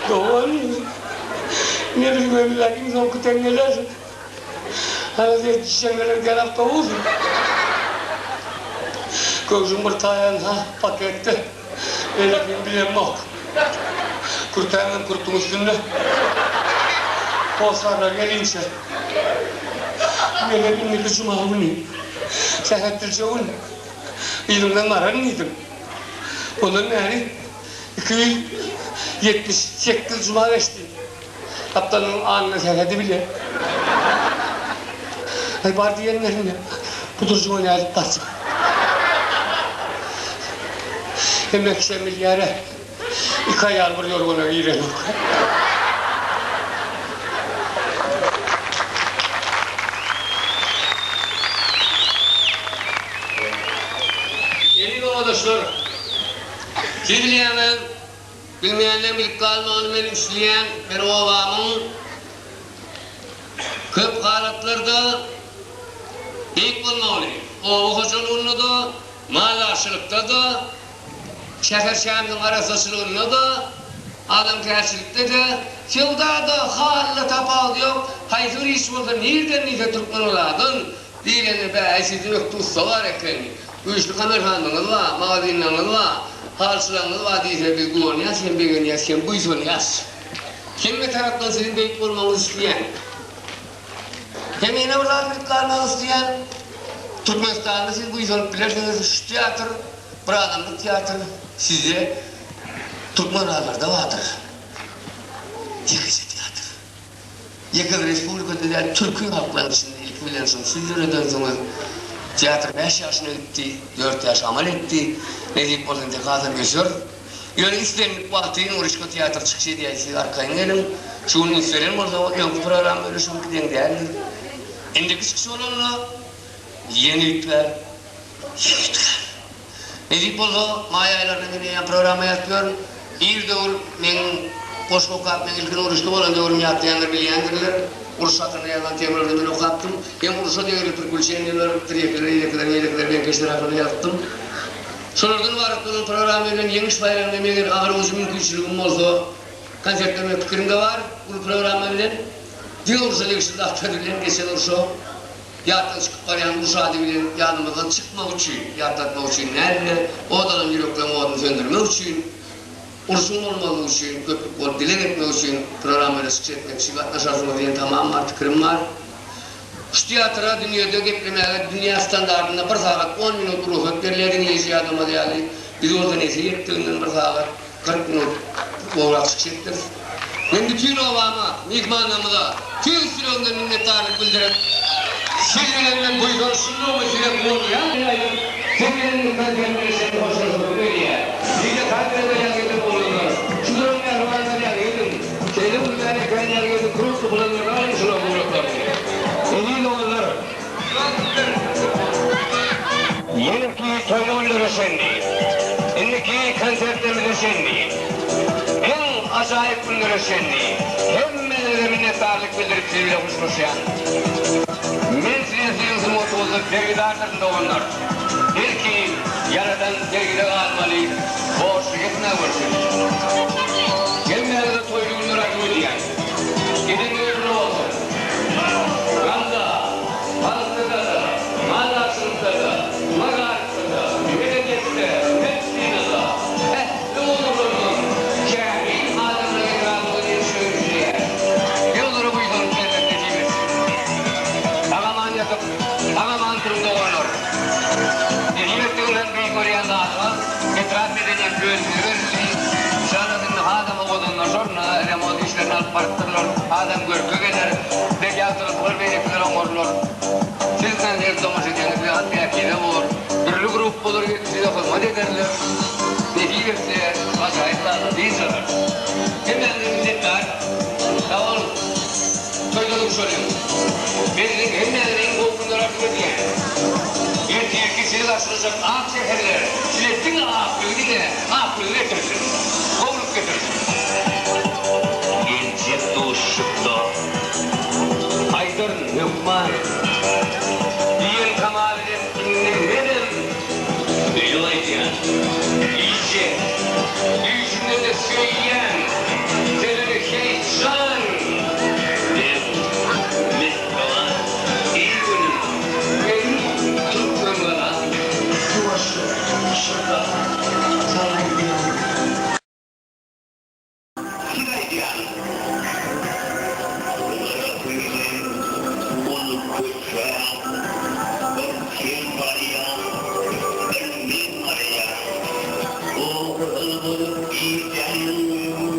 Dogan, meniň ömrümdäki iň soňky teňňeler. Hany sen teňňeler gel awtobus. Köwşüň bir taýany ha paketde. Beýlekini bilemok. Kürtäňem kürtüň üstünde. Hossarlar gelinçä. Menem indiki juma güni sähetlice gün yzyňdan bararyn diýdim. Ondan bäri 278 juma geçdi. Gapdalynyň Anna Sähedi bile. Aý bar diýenlerinde bu durjuma nädip barjak. Hemme kişem bilýär-ä, iki aýal bir ýorgana girenok. Eziz obadaşlar! Siz bilýäňiz, Bilmeýänleň bilip galmagyny men isleýän, men obamyň köp halatlarda beýik bolmagyny, oba hojalygynda-da, maldarçylykda-da, şäher-şämziň arassaçylygynda-da, adamkärçilikde-de, söwdada, halyda tapawudy ýok, haýsy bir iş bolsa nirden diýse Türkmenobadan Diýlende, Bä-äý, sizde ökde ussa bar eken, güýçli kamerhandyňyz bar, magazinleriňiz bar, halyçylaryňyz bar diýse, biz guwanýas hem begenýäs hem buýsanýas. Hemme tarapdan siziň beýik bolmagyňyzy isleýän. Hem ýene bir zady bilip galmagyňyzy isleýän, Türkmenistanda siz buýsanyp bilersiňiz, şu teatr bir adamlyk teatr, sizde Türkmenazarda bardyr. Ýekeje teatr. Ýeke bir respublikada däl, türki halklaryň içinde ilki bilen şuny siz döredensiňiz. Teatr bäş ýaşyna gitdi, dört ýaş amal etdi. Nesip bolsa entek hasam öser. Ýöne islendik wagty Nurişka teatr çykyş edýär, siz arkaýyn geliň. Şu gün üns beren bolsaňyz, öňki programma bilen şuňky deň däldir. Indiki çykyş bolanda ýene üýtgär, ýene üýtgär. Nesip bolsa, maý aýlarynda men eýýäm programma ýazyp ýörün. Ir döwür meň goşgy okap, meň ilki Nuruşda bolan döwrümi ýatlaýanlar bilýändirler. Uruş hakynda ýazan temalarda men okapdym. Hem uruşa degirli priklýuçeniýalar, tirýekiler, eýlekiler, beýlekiler, meňkeşler hakynda ýazypdym. Şolardan ybarat bolan programma bilen Ýeňiş baýramynda meger agyr ujy mümkinçiligim bolsa, konsert bermek pikirim-de bar. Uly programma bilen. Diňe urşa degişli zatlar bilen geçen urşa. Ýatdan çykyp barýan uruş ady bilen ýadymyzdan çykmagy üçin, ýatlatmak üçin däl-de, ot alan ýürekleň oduny söndürmek üçin, urşuň bolmazlygy üçin, köplük bolup dileg etmek üçin programmada çykyş etmekçi, gatnaşarsyňyz diýen tamam bar, pikirim bar. Şu teatra dünýede geplemäge dünýä standartynda bir sagat on minut rugsat berilýär diňleýji ýadamaz ýaly, biz bolsa nesip etdiginden bir sagat. 40 minut gowrak çykyş etdiris. Men bütin obama, myhmanlarymyza tüýs ýüregimden minnetdarlyk bildirip, siz bilen men buýsanyşlydygymy size guwanýan aýdyp, siz bilen indi konsertde şeýle hoşlaşasym gelýär. Size konsertde ýaňy gelen oglanlar, şularyň mähribanlary ýaňy geliň, şeýle uly märekäni ýaňy gelip krupny bulanlaryny alyň şularyň guraklaryny. Eziz oglanlar! Ýeneki toýly günlere çenli, indiki konsertlerimize çenli, iň ajaýyp günlere çenli hemmelere minnetdarlyk bildirip siz bilen hoşlaşýan. Men size siziň sungatyňyzda bergidardyryn doganlar. Belki Ýaradan bergide galmaly borçly etmä görsün. Hemmäňize toýly günler arzuw edýän. Eden ugruna bolsun. Ganda, pagtada-da, maldarçylykda-da, magaryfda-da, medeniýetde, medisinada, ähli ugurlardan kämil adamlaryň etrabymyza ýetişmegini isleýäris. Ýollara buýsanyp bermek nesip etsin. Sag-aman ýatyp, sag-aman turuň doganlar. Nesip etdiginden beýik görýän zadyňyz etrap medeniýet bölümine berildi. Inşallah indi hasam owadanlaşar, remont işlerini alyp barypdyrlar. Hasam görke geler. Bek ýagtylyklar beýlekiler oňarylar. Siz konsert tomaşa edeniňiz bilen päkize bor. Dürli gruppalar gelip size hyzmat ederler. Nesip etse ajaýyp zatlar dynç alarys. Hemmäňize minnetdar. Sag boluň. Toýda duşalyň. Men siziň hemmäňize iň gowy günler arzuw edýän. Ertirki sizi garşylajak ak säherler size diňe aklygy diňe aklygy getirsin. Gowulyk getirsin. Geljek duşuşykda aýdaryn hökman diýen tama bilen indi menem öýe gaýdýan. Gije düýşümde-de söýýän seni. Thank you.